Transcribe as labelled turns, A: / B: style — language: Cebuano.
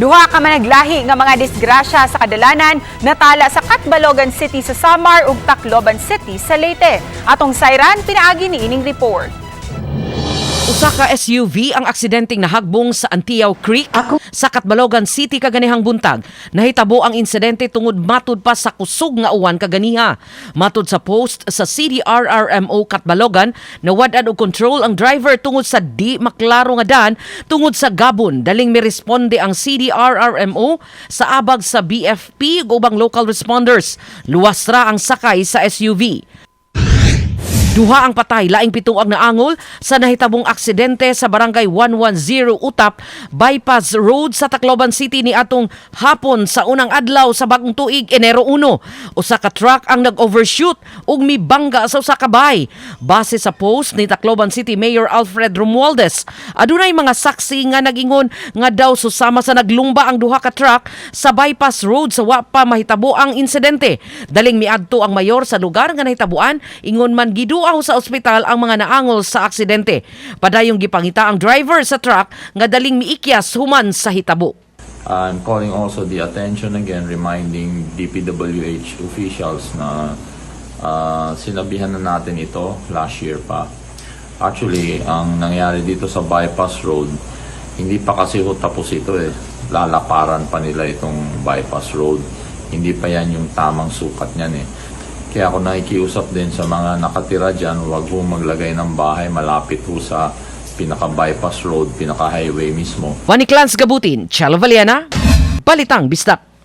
A: Duha ka managlahi nga mga disgrasya sa kadalanan natala sa Catbalogan City sa Samar ug Tacloban City sa Leyte. Atong sayran pinaagi ni ining report.
B: Usa ka SUV ang aksidenteng nahagbong sa Antiao Creek sa Catbalogan City kaganihang buntag. Nahitabo ang insidente tungod matud pa sa kusog nga uwan kaganiha. Matud sa post sa CDRRMO Catbalogan, nawad-an og control ang driver tungod sa di maklaro nga daan tungod sa gabon. Daling miresponde ang CDRRMO sa abag sa BFP ug ubang local responders. Luwas ra ang sakay sa SUV. Duha ang patay, laing pito ang naangol sa nahitabong aksidente sa Barangay 110 Utap, Bypass Road sa Tacloban City ni atong hapon sa unang adlaw sa bagong tuig, Enero 1. Usa ka truck ang nag-overshoot ug mibangga sa usa ka bahay. Base sa post ni Tacloban City Mayor Alfred Romualdez, adunay mga saksi nga nagingon nga daw susama sa naglumba ang duha ka truck sa bypass road sa wa pa mahitabo ang insidente. Daling miadto ang mayor sa lugar nga nahitabuan, ingon man giduaw sa ospital ang mga naangol sa aksidente. Padayong gipangita ang driver sa truck nga daling miikyas human sa hitabo.
C: I'm calling also the attention again, reminding DPWH officials na sinabihan na natin ito last year pa. Actually, ang nangyari dito sa bypass road, hindi pa kasi ho tapos ito eh. Lalaparan pa nila itong bypass road. Hindi pa yan yung tamang sukat niyan eh. Kaya ako nakikiusap din sa mga nakatira dyan, huwag ho maglagay ng bahay malapit ho sa pinaka-bypass road, pinaka-highway mismo.
B: Juan Clans Gabutin, Chalo Valiana, Balitang Bisdak.